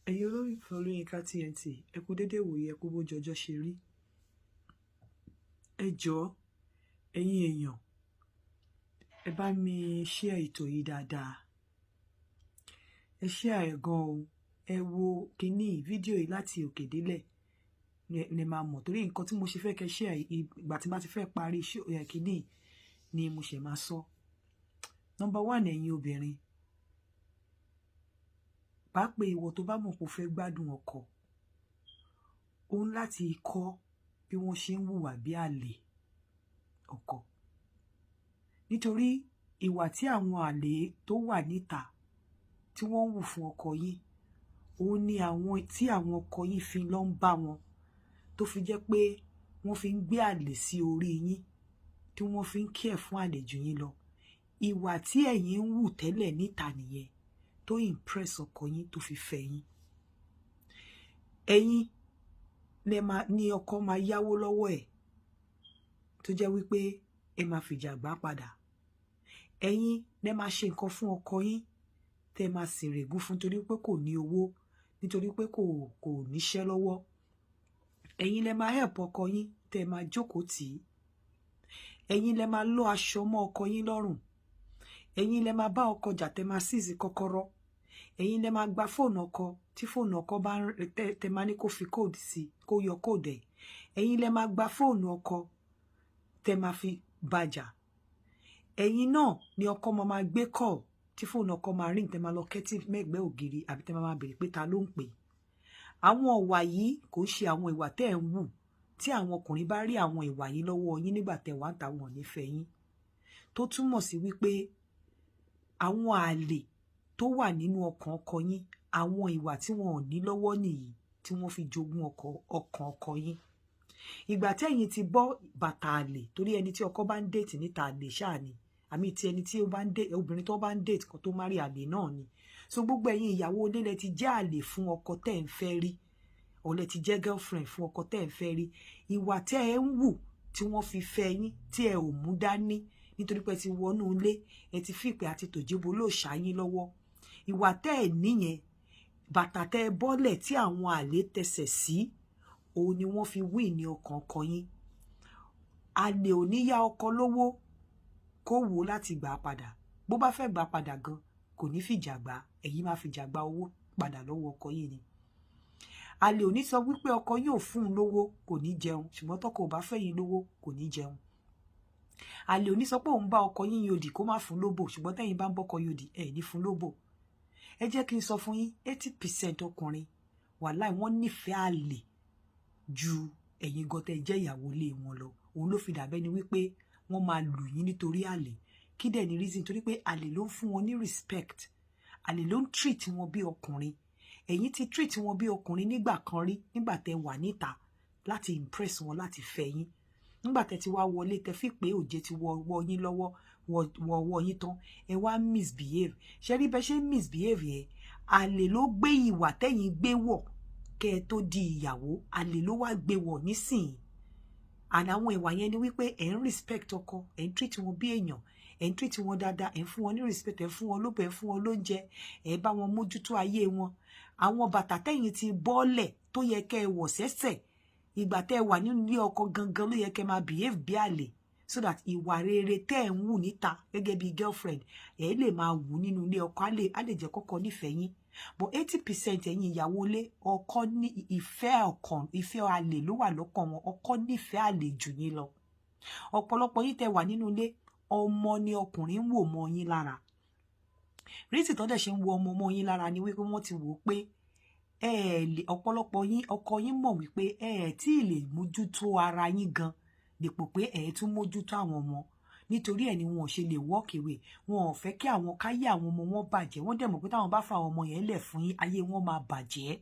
Ẹ̀yin olólùfẹ́ Olóyinka TNT, ẹ kú dédé ìwòye, ẹ kú bójú ọjọ́ ṣe rí. Ẹ jọ̀ọ́, ẹ̀yin èèyàn, ẹ bá mi share ètò yìí dáadáa. Ẹ share ẹ̀ gan o. Ẹ wo kíní fídíò yìí láti òkè délẹ̀ ní máa mọ̀, torí nǹkan tí mo ṣe fẹ́ kẹ́ share, ìgbà tí bá ti fẹ́ parí kíní ni mo ṣe máa sọ. Number one, ẹ̀yin obìnrin, pàápàá ìwọ tó bá mọ̀ pé o fẹ́ gbádùn ọkọ, o ń láti kọ́ bí wọ́n ṣe ń hùwà bí àlè ọkọ, nítorí ìwà tí àwọn àlè tó wà níta tí wọ́n ń hù fún ọkọ yín, òun ni àwọn tí àwọn ọkọ yín fi lọ ń bá wọn, tó fi jẹ́ pé wọ́n fi ń gbé àlè sí orí yín, tí wọ́n fi ń kí ẹ̀ fún àlè jù yín lọ. Ìwà tí ẹ̀yin ń hù tẹ́lẹ̀ níta nìyẹn tó impress ọkọ yín tó fi fẹ́ yín. Ẹ̀yin lẹ máa ní ọkọ máa yáwó lọ́wọ́ ẹ̀, tó jẹ́ wípé ẹ máa fìjà gbà padà. Ẹ̀yin lẹ máa ṣe nǹkan fún ọkọ yín tẹ́ máa sèrègùn fún, torí pé kò ní owó, nítorí pé kò níṣẹ́ lọ́wọ́. Ẹ̀yin lẹ máa help ọkọ yín, tẹ́ máa jókòó tì í. Ẹ̀yin lẹ máa lọ aṣọ mọ́ ọkọ yín lọ́rùn. Ẹ̀yin lẹ máa bá ọkọ jà, tẹ́ máa seize kọ́kọ́rọ́. Ẹ̀yin lẹ máa gba fóònù ọkọ, tí fóònù ọkọ bá tẹ máa ní kó fi code sí, kó yọ code ẹ̀. Ẹ̀yin lẹ máa gba fóònù ọkọ, tẹ́ máa fi bàjà. Ẹ̀yin náà ni ọkọ máa gbé call, tí fóònù ọkọ máa ring, tẹ́ máa lọ kẹ́tì mẹ́gbẹ́ ògiri, àbí tẹ́ máa béèrè pé ta ló ń pè. Àwọn ìwà yìí kò ń ṣe àwọn ìwà tẹ́ ẹ̀ ń wù. Tí àwọn ọkùnrin bá rí àwọn ìwà yìí lọ́wọ́ yín nígbà tẹ́ wà ń ta, wọn ò ní fẹ́ yín. Tó túmọ̀ sí wípé àwọn àlè tó wà nínú ọkàn ọkọ yín, àwọn ìwà tí wọn ò ní lọ́wọ́ nìyí tí wọ́n fi jogún ọkọ ọkàn ọkọ yín. Ìgbà tẹ́yìn ti bọ́ bàtà àlè, torí ẹni tí ọkọ bá ń date níta, àlè ṣáà ni. Àmì tí ẹni tí ó bá ń date, obìnrin tó bá ń date kan tó marry, àlè náà ni. So gbogbo ẹ̀yin ìyàwó ilé, lẹ ti jẹ́ àlè fún ọkọ tẹ́ ń fẹ́ rí, lẹ ti jẹ́ girlfriend fún ọkọ tẹ́ ń fẹ́ rí. Ìwà tẹ́ ẹ ń wù tí wọ́n fi fẹ́ yín, tí ẹ ò mú dání, nítorí pé ẹ ti wọnú ilé, ẹ ti fìpè àti tòjébo ló ṣáyín lọ́wọ́. Ìwà tẹ́ ẹ níyẹn, bàtà tẹ́ ẹ bọ́lẹ̀ tí àwọn àlè tẹsẹ̀ sí, òun ni wọ́n fi wí ní ọkàn ọkọ yín. Àlè ò ní yá ọkọ lówó kó wò ó láti gbà á padà. Bó bá fẹ́ gbà á padà gan, kò ní fìjà gbà. Ẹ̀yin máa fìjà gba owó padà lọ́wọ́ ọkọ yín ni. Àlè ò ní sọ wípé ọkọ yóò fún un lówó, kò ní jẹun, ṣùgbọ́n tọkọ ò bá fẹ́ yín lówó, kò ní jẹun. Àlè ò ní sọ pé òun bá ọkọ yín yòdì, kó má fún lóbò, ṣùgbọ́n tẹ́yin bá ń bọ́kọ yòdì, ẹ̀ ní fún lóbò. Ẹ jẹ́ kí n sọ fún yín, 80% ọkùnrin, wàláì, wọ́n nífẹ̀ẹ́ àlè ju ẹ̀yin gan tẹ́ jẹ́ ìyàwó ilé wọn lọ. Òun ló fi dàbẹ́ ni wípé wọ́n máa lù yín nítorí àlè. Kí dẹ̀ ní reason? Torí pé àlè ló ń fún wọn ní respect, àlè ló ń treat wọn bí ọkùnrin. Ẹ̀yin ti treat wọn bí ọkùnrin nígbà kan rí, nígbà tẹ́ wà níta, láti impress wọn láti fẹ́ yín. Nígbà tẹ́ ti wá wọlé, tẹ́ fi pé òjé ti wọ wọ yín lọ́wọ́, wọ wọ yín tán, ẹ wá misbehave. Ṣe rí bẹ́ ṣe misbehave yẹn, àlè ló gbé ìwà tẹ́yin gbé wọ̀ kẹ́ ẹ tó di ìyàwó, àlè ló wá gbé wọ̀ nísìnyí. And àwọn ìwà yẹn ni wípé ẹ̀ ń respect ọkọ, ẹ̀ ń treat wọn bí èèyàn, ẹ̀ ń treat wọn dáadáa, ẹ̀ ń fún wọn ní respect, ẹ̀ ń fún wọn lóbẹ̀, ẹ̀ ń fún wọn lóúnjẹ, ẹ̀ bá wọn mójútó ayé wọn. Àwọn bàtà tẹ́yìn ti bọ́ọ̀lẹ̀ tó yẹ kẹ́ ẹ wọ̀ sẹ́sẹ̀ ìgbà tẹ́ ẹ wà nínú ilé ọkọ gangan ló yẹ kẹ́ máa behave bí àlè, so that ìwà rere tẹ́ ẹ̀ ń wù níta gẹ́gẹ́ bí girlfriend, ẹ̀ lè máa wù nínú ilé ọkọ, á lè jẹ́ kọ́kọ́ nífẹ̀ẹ́ yín. But 80% ẹ̀yin ìyàwó ilé, ọkọ ní ìfẹ́ ọkàn, ìfẹ́ àlè ló wà lọ́kàn wọn. Ọkọ nífẹ̀ẹ́ àlè jù yín lọ. Ọ̀pọ̀lọpọ̀ yín tẹ́ wà nínú ilé, ọmọ ni ọkùnrin ń wò mọ́ yín lára. Reason tó dẹ̀ ṣe ń wo ọmọ mọ́ yín lára ni wípé wọ́n ti wò ó pé ẹ lè, ọ̀pọ̀lọpọ̀ yín, ọkọ yín mọ̀ wípé ẹ ẹ̀ tí ì lè mójútó ara yín gan, dípò pé ẹ tún mójútó àwọn ọmọ. Nítorí ẹ̀ ni wọn ò ṣe lè walk away. Wọn ò fẹ́ kí àwọn káyé àwọn ọmọ wọn bàjẹ́. Wọ́n dẹ̀ mọ̀ pé táwọn bá fa àwọn ọmọ yẹn lẹ̀ fún yín, ayé wọn máa bàjẹ́.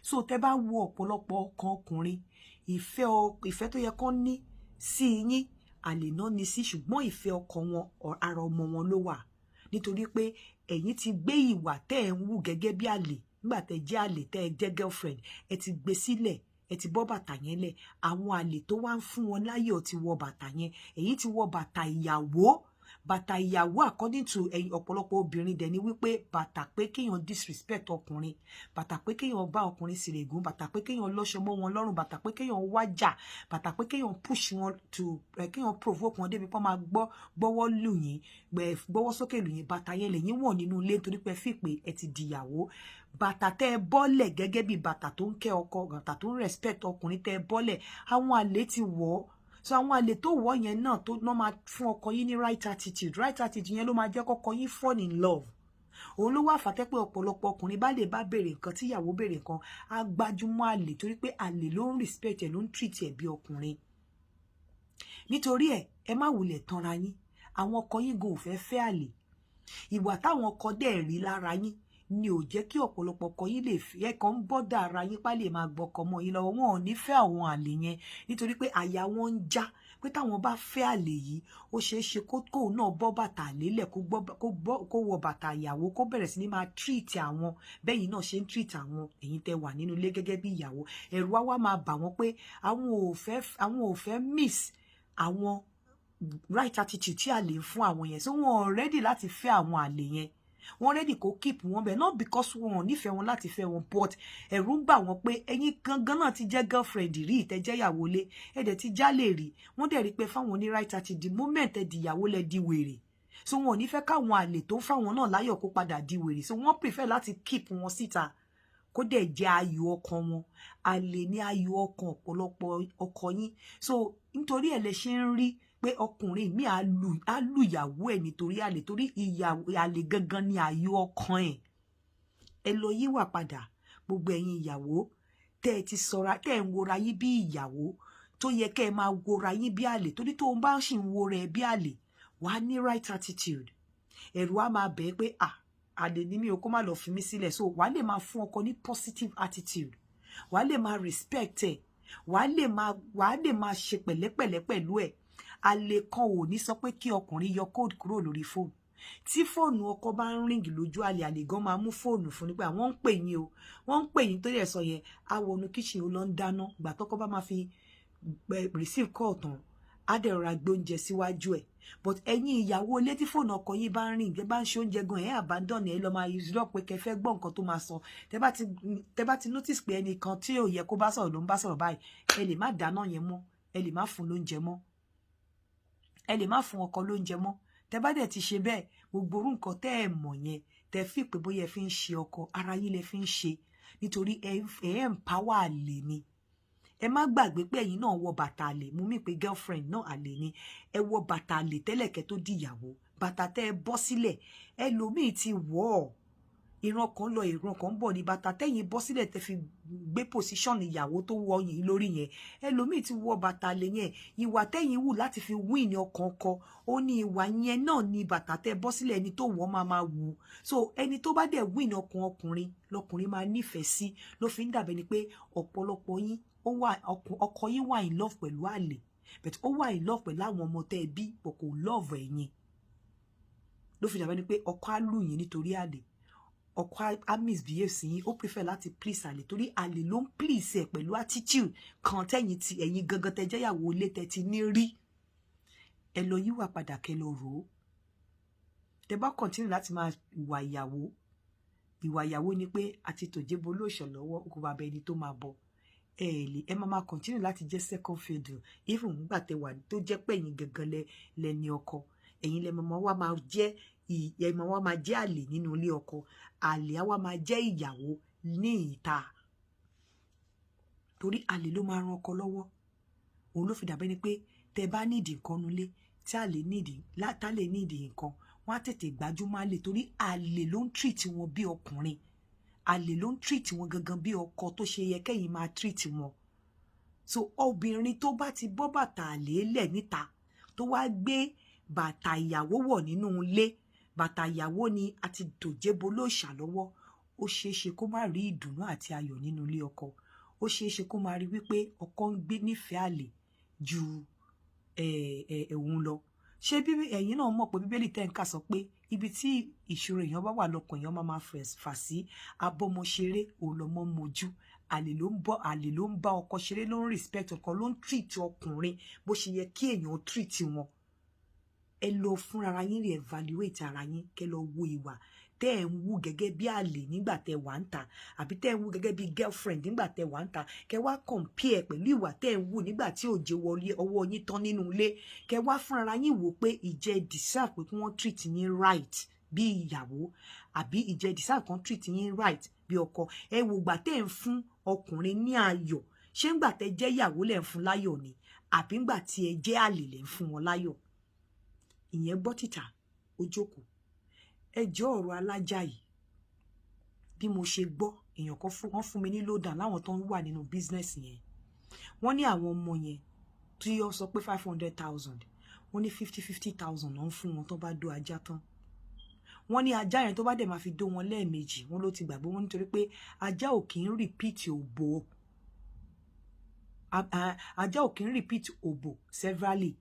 So tẹ́ bá wo ọ̀pọ̀lọpọ̀ ọkàn ọkùnrin, ìfẹ́ tó yẹ kán ní sí yín, àlè náà ní sí, ṣùgbọ́n ìfẹ́ ọkàn wọn, ara ọmọ wọn ló wà, nítorí pé ẹ̀yin ti gbé ìwà tẹ́ ẹ̀ ń wù gẹ́gẹ́ bí àlè nígbà tẹ́ jẹ́ àlè, tẹ́ ẹ jẹ́ girlfriend, ẹ ti gbé sílẹ̀, ẹ ti bọ́ bàtà yẹn lẹ̀. Àwọn àlè tó wá ń fún wọn láyọ̀ ti wọ bàtà yẹn. Èyí ti wọ bàtà ìyàwó. Bàtà ìyàwó, according to ẹ̀yin ọ̀pọ̀lọpọ̀ obìnrin dẹ̀ ni wípé bàtà pé kéèyàn disrespect ọkùnrin, bàtà pé kéèyàn bá ọkùnrin sìrègùn, bàtà pé kéèyàn lọ́ṣọ mọ́ wọn lọ́rùn, bàtà pé kéèyàn wájà, bàtà pé kéèyàn push wọn to kéèyàn provoke wọn débi pé wọ́n máa gbọ́ gbọ́wọ́ lù yín, gbọ́wọ́ sókè lù yín. Bàtà yẹn lẹ́yìn wọ̀ nínú ilé nítorí pé fi pé ẹ ti dìyàwó. Bàtà tẹ́ ẹ bọ́lẹ̀ gẹ́gẹ́ bí bàtà tó ń kẹ́ ọkọ, bàtà tó ń respect ọkùnrin tẹ́ ẹ bọ́lẹ̀, àwọn àlè ti wọ̀ ọ́. So àwọn àlè tó wọ̀ yẹn náà tó náà máa fún ọkọ yín ní right attitude. Right attitude yẹn ló máa jẹ́ kọ́kọ yín fall in love. Òun ló wá fàtẹ́ pé ọ̀pọ̀lọpọ̀ ọkùnrin bá lè bá béèrè nǹkan, tí ìyàwó béèrè nǹkan, á gbájúmọ́ àlè, torí pé àlè ló ń respect ẹ̀, ló ń treat ẹ̀ bí ọkùnrin. Nítorí ẹ̀, ẹ má wulẹ̀ tanra yín. Àwọn ọkọ yín gan ò fẹ́ fẹ́ àlè. Ìwà táwọn ọkọ dẹ̀ rí lára yín ni ò jẹ́ kí ọ̀pọ̀lọpọ̀ ọkọ yín lè fi ẹ̀ kàn ń bọ́dà ara yín pá lè máa gbọ́kọ mọ́ yín lọ́wọ́. Wọn ò ní fẹ́ àwọn àlè yẹn nítorí pé àyà wọn ń já pé táwọn bá fẹ́ àlè yìí, ó ṣeé ṣe kó kóun náà bọ́ bàtà lélẹ̀, kó wọ bàtà ìyàwó, kó bẹ̀rẹ̀ sí ní máa treat àwọn bẹ́yìn náà ṣe ń treat àwọn ẹ̀yin tẹ́ wà nínú ilé gẹ́gẹ́ bí ìyàwó. Ẹ̀rù á wá máa bà wọ́n pé àwọn ò fẹ́ miss àwọn right attitude tí àlè ń fún àwọn yẹn. So wọn ò ready láti fẹ́ àwọn àlè yẹn. Wọ́n ready kó keep wọn bẹ́ẹ̀, not because wọn ò nífẹ̀ẹ́ wọn láti fẹ́ wọn, but ẹ̀rù ń bà wọ́n pé ẹ̀yin gangan náà ti jẹ́ girlfriend rí, ìtẹ́jẹ́ ìyàwó lé, ẹ dẹ̀ ti jálè rí. Wọ́n dẹ̀ rí pé fáwọn ní right attitude, the moment ẹ di ìyàwó lẹ di wèrè. So wọn ò ní fẹ́ káwọn àlè tó ń fáwọn náà láyọ̀ kó padà di wèrè. So wọ́n prefer láti keep wọn síta, kó dẹ̀ jẹ́ ayọ̀ ọkàn wọn. Àlè ní ayọ̀ ọkàn ọ̀pọ̀lọpọ̀ ọkọ yín. So nítorí ẹ̀ lẹ ṣe ń rí pé ọkùnrin mi á lù ìyàwó ẹ̀ nítorí àlè, torí ìyàwó àlè gangan ní ayọ̀ ọkàn ẹ̀. Ẹ lọ yíwà padà. Gbogbo ẹ̀yin ìyàwó tẹ́ ẹ ti sọra, tẹ́ ẹ ń wora yín bí ìyàwó tó yẹ kẹ́ ẹ máa wora yín bí àlè, torí tó ń bá sì ń wora ẹ bí àlè, wàá ní right attitude. Ẹ̀rù á máa bẹ̀ ẹ́ pé, "Ah, àlè ní mi ò, kó má lọ fi mí sílẹ̀." So wàá lè máa fún ọkọ ní positive attitude, wàá lè máa respect ẹ̀, wàá lè máa ṣe pẹ̀lẹ́pẹ̀lẹ́ pẹ̀lú ẹ̀. Àlè kan ò ní sọ pé kí ọkùnrin yọ code kúrò lórí fóònù. Tí fóònù ọkọ bá ń ring lójú àlè, àlè gan máa mú fóònù fún nígbà wọ́n ń pè yín o, wọ́n ń pè yín tó yẹ sọ yẹn, á wọnú kitchen, ó lọ ń dáná. Gbà tọkọ bá máa fi receive call tán, á dẹ̀ rọra gbé oúnjẹ síwájú ẹ̀. But ẹ̀yin ìyàwó ilé, tí fóònù ọkọ yín bá ń ring, ẹ bá ń ṣe oúnjẹ gan, ẹ abandon ẹ lọ máa lọ pé kẹfẹ́ gbọ́ nǹkan tó máa sọ. Tẹ bá ti notice pé ẹnìkan tí ò yẹ kó bá sọ̀rọ̀ ló ń bá sọ̀rọ̀ báyìí, ẹ lè má dáná yẹn mọ́, ẹ lè má fún lóúnjẹ mọ́, ẹ lè má fún ọkọ lóúnjẹ mọ́. Tẹ bá dẹ̀ ti ṣe bẹ́ẹ̀, gbogbo orú nǹkan tẹ́ ẹ mọ̀ yẹn, tẹ fi pé bóyá ẹ fi ń ṣe ọkọ, ara yín lẹ fi ń ṣe, nítorí ẹ empower àlè ni. Ẹ má gbàgbé pé ẹ̀yin náà wọ bàtà àlè. Mú mi pé girlfriend náà àlè ni. Ẹ wọ bàtà àlè tẹ́lẹ̀ kẹ́ tó dìyàwó. Bàtà tẹ́ ẹ bọ́ sílẹ̀, ẹlòmíì ti wọ̀ ọ́. Ìran kan lọ, ìran kan bọ̀ ní bàtà tẹ́yìn bọ́ sílẹ̀ tẹ́ fi gbé position ìyàwó tó wọ yìí lórí yẹn. Ẹlòmíì ti wọ bàtà lè yẹn. Ìwà tẹ́yìn wù láti fi win ọkàn ọkọ, ó ní ìwà yẹn náà ní bàtà tẹ́ bọ́ sílẹ̀, ẹni tó wọ̀ máa máa wù. So ẹni tó bá dẹ̀ win ọkàn ọkùnrin lọkùnrin máa nífẹ̀ẹ́ sí. Ló fi ń dàbẹ̀ ni pé ọ̀pọ̀lọpọ̀ yín, ó wà, ọkọ yín wà in love pẹ̀lú àlè, but ó wà in love pẹ̀lú àwọn ọmọ tẹ́ ẹ bí, but kò love ẹ̀yin. Ló fi dàbẹ̀ ni pé ọkọ á lù yín nítorí àlè, ọkọ á misbehave sí yín, ó prefer láti please àlè, torí àlè ló ń please ẹ pẹ̀lú attitude kan tẹ́yìn ti ẹ̀yin gangan tẹ́ jẹ́yàwó ilé tẹ́ ti ní rí. Ẹ lọ yíwà padà, kẹ́ lọ rò ó. Tẹ́ bá continue láti máa ìwà ìyàwó, ìwà ìyàwó ni pé àti tòjébo lóòṣọ lọ́wọ́ kó bá bẹ ẹni tó máa bọ̀. Ẹ lè ẹ máa máa continue láti jẹ́ second fiddle, even nígbà tẹ́ wà tó jẹ́ pé ẹ̀yin gangan lẹ lẹni ọkọ. Ẹ̀yin lẹ máa wá máa jẹ́, ẹ máa wá máa jẹ́ àlè nínú ilé ọkọ. Àlè á wá máa jẹ́ ìyàwó ní ìta, torí àlè ló máa ran ọkọ lọ́wọ́. Òun ló fi dàbẹ́ ni pé tẹ́ bá nídìí nǹkan nulẹ̀, tí àlè nídìí látàlè nídìí nǹkan, wọ́n á tètè gbájúmọ́ àlè, torí àlè ló ń treat wọn bí ọkùnrin. Àlè ló ń treat wọn gangan bí ọkọ tó ṣe yẹ kẹ́yìn máa treat wọn. So obìnrin tó bá ti bọ́ bàtà àlè lẹ̀ níta, tó wá gbé bàtà ìyàwó wọ̀ nínú ilé, bàtà ìyàwó ni àti tòjébo lóòṣà lọ́wọ́, ó ṣeé ṣe kó má rí ìdùnnú àti ayọ̀ nínú ilé ọkọ. Ó ṣeé ṣe kó máa rí wípé ọkọ ń gbé nífẹ̀ẹ́ àlè ju òun lọ. Ṣé bí ẹ̀yin náà mọ̀ pé Bíbélì tẹ́ ń kà sọ pé ibi tí ìṣòro èèyàn bá wà lọ́kàn èèyàn máa máa fà sí? Abọ́mọṣeré òun lọ́mọ mojú. Àlè ló ń bọ́, àlè ló ń bá ọkọ ṣeré, ló ń respect ọkọ, ló ń treat ọkùnrin bó ṣe yẹ kí èèyàn treat wọn. Ẹ lọ fúnra yín rí evaluate ara yín, kẹ́ lọ wo ìwà tẹ́ ẹ̀ ń wú gẹ́gẹ́ bí àlè nígbà tẹ́ wà ń ta, àbí tẹ́ ẹ̀ ń wú gẹ́gẹ́ bí girlfriend nígbà tẹ́ wà ń ta. Kẹ́ wá compare pẹ̀lú ìwà tẹ́ ẹ̀ ń wú nígbà tí òjò wọlé ọwọ́ yín tán nínú ilé. Kẹ́ wá fúnra yín wò pé ìjẹ́ deserve pé kí wọ́n treat yín right bí ìyàwó, àbí ìjẹ́ deserve kan treat yín right bí ọkọ. Ẹ wò gbà tẹ́ ẹ̀ ń fún ọkùnrin ní ayọ̀. Ṣé ńgbà tẹ́ jẹ́ ìyàwó lẹ̀ ń fún láyọ̀ ni, àbí ńgbà tí ẹ jẹ́ àlè lẹ̀ ń fún wọn láyọ̀? Ìyẹn gbọ́ títà, ó jókòó. Ẹ jọ, ọ̀rọ̀ alájà yìí, bí mo ṣe gbọ́, èèyàn kan fún wọn fún mi ní lódà láwọn tó ń wà nínú business yẹn. Wọ́n ní àwọn ọmọ yẹn tí ó sọ pé 500,000, wọ́n ní 50-50 thousand náà ń fún wọn tó bá dó ajá tán. Wọ́n ní ajá yẹn, tó bá dẹ̀ máa fi dó wọn lẹ́ẹ̀mejì, wọ́n ló ti gbàgbé wọn, nítorí pé ajá ò kì í repeat òbò, ajá ò kì í repeat òbò severally.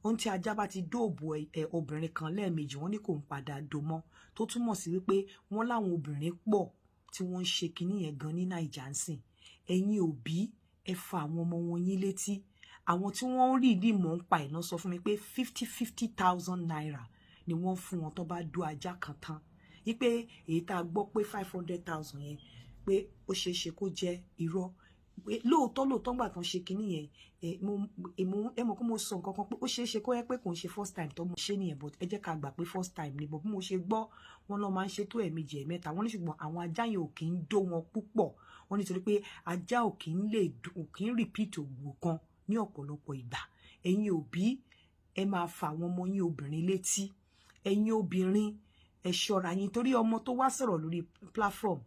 Ohun tí ajá bá ti dó òbò ẹ obìnrin kan lẹ́ẹ̀mejì, wọ́n ní kò ń padà dó mọ́, tó túmọ̀ sí wípé wọ́n láwọn obìnrin pọ̀ tí wọ́n ń ṣe kinní yẹn gan ní Naija ń sìn. Ẹ̀yin òbí, ẹ fa àwọn ọmọ wọn yín létí. Àwọn tí wọ́n ń rí ìdí mọ̀ ń pa ìná sọ fún mi pé ₦50,000 ni wọ́n fún wọn tó bá dó ajá kan tán, wípé èyí tá a gbọ́ pé 500,000 yẹn, pé ó ṣeé ṣe kó jẹ́ irọ́. Lóòótọ́ lóòótọ́, gbà tán ṣe kinní yẹn, ẹ mọ̀ kó mo sọ nǹkan kan pé ó ṣeé ṣe kó yẹ pé kò ń ṣe first time tó mo ṣe nìyẹn, but ẹ jẹ́ ká gbà pé first time ni. But bí mo ṣe gbọ́, wọn lọ máa ń ṣe tó ẹ̀ẹ̀mejì, ẹ̀ẹ̀mẹ́ta. Wọ́n ní ṣùgbọ́n àwọn ajá yẹn ò kì í dó wọn púpọ̀. Wọ́n nítorí pé ajá ò kì í lè ò kì í repeat òwò kan ní ọ̀pọ̀lọpọ̀ ìgbà. Ẹ̀yin òbí, ẹ máa fa àwọn ọmọ yín obìnrin létí. Ẹ̀yin obìnrin, ẹ ṣọ́ra yín, torí ọmọ tó wá sọ̀rọ̀ lórí platform,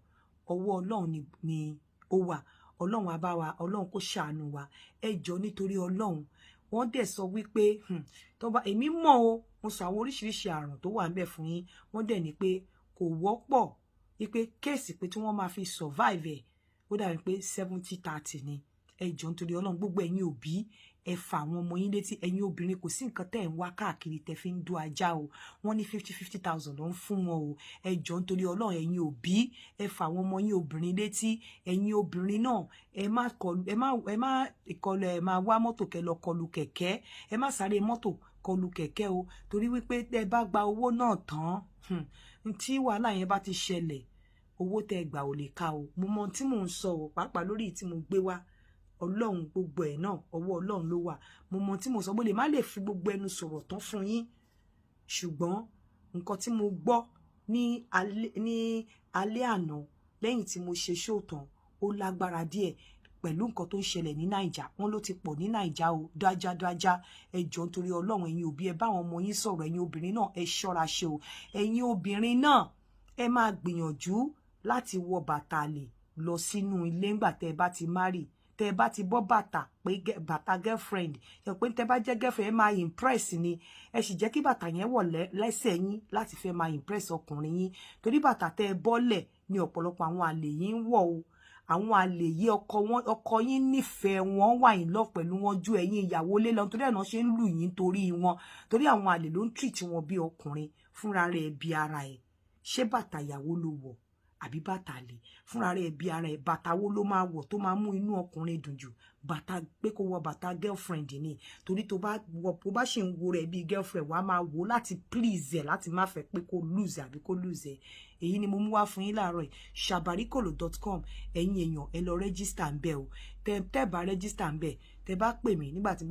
ọwọ́ Ọlọ́run ni ó wà. Ọlọ́run á bá wa, Ọlọ́run kó ṣàánú wa. Ẹ jọ̀ọ́, nítorí Ọlọ́run. Wọ́n dẹ̀ sọ wípé tó bá èmi mọ̀ o, mo sọ àwọn oríṣiríṣi àrùn tó wà ńbẹ̀ fún yín. Wọ́n dẹ̀ ní pé kò wọ́pọ̀, wípé case pé tí wọ́n máa fi survive ẹ̀, ó dàbí pé 70-30 ni. Ẹ jọ̀ọ́, nítorí Ọlọ́run, gbogbo ẹ̀yin òbí, ẹ fa àwọn ọmọ yín létí. Ẹ̀yin obìnrin, kò sí nǹkan tẹ́ ẹ̀ ń wá káàkiri tẹ́ fi ń dó ajá o. Wọ́n ní 50-50 thousand ló ń fún wọn o. Ẹ jọ̀ọ́, nítorí Ọlọ́run, ẹ̀yin òbí, ẹ fa àwọn ọmọ yín obìnrin létí. Ẹ̀yin obìnrin náà, ẹ má kọlu, ẹ má ìkọlù, ẹ máa wá mọ́tò kẹ́ lọ kọlù kẹ̀kẹ́. Ẹ má sáré mọ́tò kọlù kẹ̀kẹ́ o, torí wípé tẹ́ bá gba owó náà tán, tí wàhálà yẹn bá ti ṣẹlẹ̀, owó tẹ́ gbà ò lè ka o. Mo mọ tí mò ń sọ o, pàápàá lórí tí mo gbé wá. Ọlọ́run, gbogbo ẹ̀ náà, ọwọ́ Ọlọ́run ló wà. Mo mọ tí mo sọ, mo lè má lè fi gbogbo ẹnu sọ̀rọ̀ tán fún yín, ṣùgbọ́n nǹkan tí mo gbọ́ ní alẹ́ àná lẹ́yìn tí mo ṣe show tán, ó lágbára díẹ̀ pẹ̀lú nǹkan tó ń ṣẹlẹ̀ ní Naija. Wọ́n ló ti pọ̀ ní Naija o, dájádájá. Ẹ jọ̀ọ́, nítorí Ọlọ́run, ẹ̀yin òbí, ẹ bá àwọn ọmọ yín sọ̀rọ̀. Ẹ̀yin obìnrin náà, ẹ ṣọ́ra ṣe o. Ẹ̀yin obìnrin náà, ẹ máa gbìyànjú láti wọ bàtà lè lọ sínú ilé ńgbà tẹ́ ẹ bá ti marry. Tẹ́ ẹ bá ti bọ́ bàtà pé bàtà girlfriend ẹ, pé tẹ́ bá jẹ́ girlfriend, ẹ máa impress ni. Ẹ sì jẹ́ kí bàtà yẹn wọ̀ lẹ́sẹ̀ yín láti fẹ́ máa impress ọkùnrin yín, torí bàtà tẹ́ ẹ bọ́lẹ̀ ní ọ̀pọ̀lọpọ̀ àwọn àlè yín ń wọ̀ o. Àwọn àlè yìí, ọkọ wọn, ọkọ yín nífẹ̀ẹ́ wọn, wà in love pẹ̀lú wọn ju ẹ̀yin ìyàwó lé lọ. Torí ẹ̀ náà ṣe ń lù yín torí wọn, torí àwọn àlè ló ń treat wọn bí ọkùnrin. Fúnra rẹ̀ bí ara ẹ̀, ṣé bàtà ìyàwó ló wọ̀ àbí bàtà lè? Fúnra rẹ̀ bí ara ẹ̀, bàtà wo ló máa wọ̀ tó máa mú inú ọkùnrin dùn jù? Bàtà pé kó wọ bàtà girlfriend ni, torí tó bá wọ, bó bá ṣì ń wo rẹ̀ bí girlfriend, wàá máa wò láti please ẹ̀, láti má fẹ́ pé kó lose àbí kó lose ẹ̀. Èyí ni mo mú wá fún yín láàárọ̀ yìí. Sabarikolo.com, ẹ̀yin èèyàn, ẹ lọ register ń bẹ̀ o. Tẹ́ bá register ń bẹ̀, tẹ́ bá pè mí nígbà tí bá